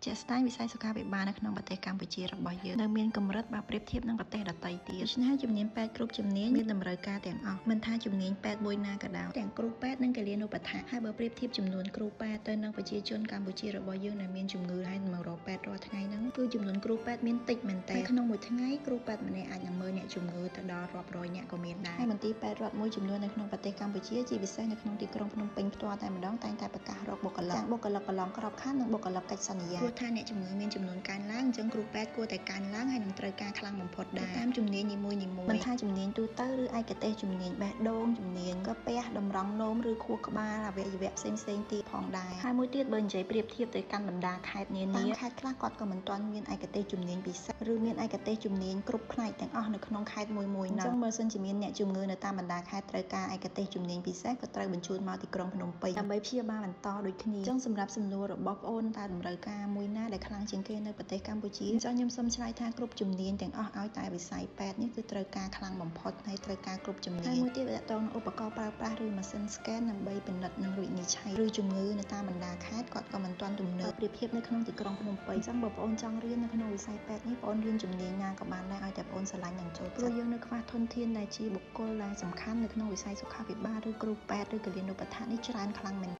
ជាក់ស្ដែងវិស័យសុខាភិបាលនៅក្នុងប្រទេសកម្ពុជារបស់យើងនៅមានកម្រិតបើប្រៀបធៀបនឹងប្រទេសដទៃទៀតដូច្នេះហើយជំនាញពេទ្យគ្រប់ជំនាញមានតម្រូវការទាំងអស់មិនថាជំនាញពេទ្យមួយណាក៏ដោយទាំងគ្រូពេទ្យនិងគិលានុបដ្ឋាកហើយបើប្រៀបធៀបចំនួនគ្រូពេទ្យទៅនឹងប្រជាជនកម្ពុជារបស់យើងដែលមានជំងឺហើយមករកពេទ្យរាល់ថ្ងៃហ្នឹងគឺចំនួនគ្រូពេទ្យមានតិចមែនទែនក្នុងមួយថ្ងៃគ្រូពេទ្យម្នាក់អាចនឹងមើលអ្នកជំងឺទៅដល់រាប់រយអ្នកក៏មានដែរហើយមន្ទីរពេទ្យរដ្ឋមួយចំនួននៅក្នុងប្រទេសកម្ពុជាជាពិសេសនៅក្នុងទីក្រុងភ្នំពេញផ្ទាល់តែម្ដងតែងតែប្រកាសរកបុគ្គលិកទាំងបុគ្គលិកប្រឡងក្របខ័ណ្ឌនិងបុគ្គលិកកិច្ចសន្យាព្រោះថាអ្នកជំងឺមានចំនួនកើនឡើងអញ្ចឹងគ្រូពេទ្យគួរតែកើនឡើងហើយនឹងត្រូវការខ្លាំងបំផុតដែរតាមជំនាញនីមួយៗមិនថាជំនាញទូទៅឬឯកទេសជំនាញបេះដូងជំនាញកាពះតម្រង់នោមឬខួរក្បាលអវយវៈផ្សេងៗទៀតផងដែរហើយមួយទៀតបើនិយាយប្រៀបធៀបទៅកាន់បណ្ដាខេត្តនានាខេត្តខ្លះគាត់ក៏មិនទាន់មានឯកទេសជំនាញពិសេសឬមានឯកទេសជំនាញគ្រប់ផ្នែកទាំងអស់នៅក្នុងខេត្តមួយៗហ្នឹងអញ្ចឹងបើសិនជាមានអ្នកជំងឺនៅតាមបណ្ដាខេត្តត្រូវការឯកទេសជំនាញពិសេសក៏ត្រូវបញ្ជូនមកទីក្រុងភ្នំពេញដើម្បីព្យាបាលបន្តដូចគ្នាអញ្ចឹងសម្រាប់សំណួររបស់ប្អូនតើតម្រូវការមួយណាដែលខ្លាំងជាងគេនៅប្រទេសកម្ពុជាអញ្ចឹងខ្ញុំសូមឆ្លើយថាគ្រប់ជំនាញទាំងអស់ឲ្យតែវិស័យពេទ្យនេះគឺត្រូវការខ្លាំងបំផុតហើយត្រូវការគ្រប់ជំនាញហើយមួយទៀតតកតងនឹងឧបករណ៍ប្រើប្រាស់ឬម៉ាស៊ីន scan ដើម្បីពិនិត្យនិងវិនិច្ឆ័យឬជំងឺនៅតាមបណ្ដាខេត្តគាត់ក៏មិនទាន់ទំនើបប្រៀបធៀបនៅក្នុងទីក្រុងភ្នំពេញអញ្ចឹងបើប្អូនចង់រៀននៅក្នុងវិស័យពេទ្យនេះប្អូនរៀនជំនាញណាក៏បានដែរឲ្យតែប្អូនស្រឡាញ់និងចូលចិត្តព្រោះយើងនៅខ្វះធនធានដែលជាបុគ្គលដែលសំខាន់នៅក្នុងវិស័យសុខាភិបាលឬគ្រូពេទ្យឬគិលានុបដ្ឋាកនេះច្រើនខ្លាំងមែន។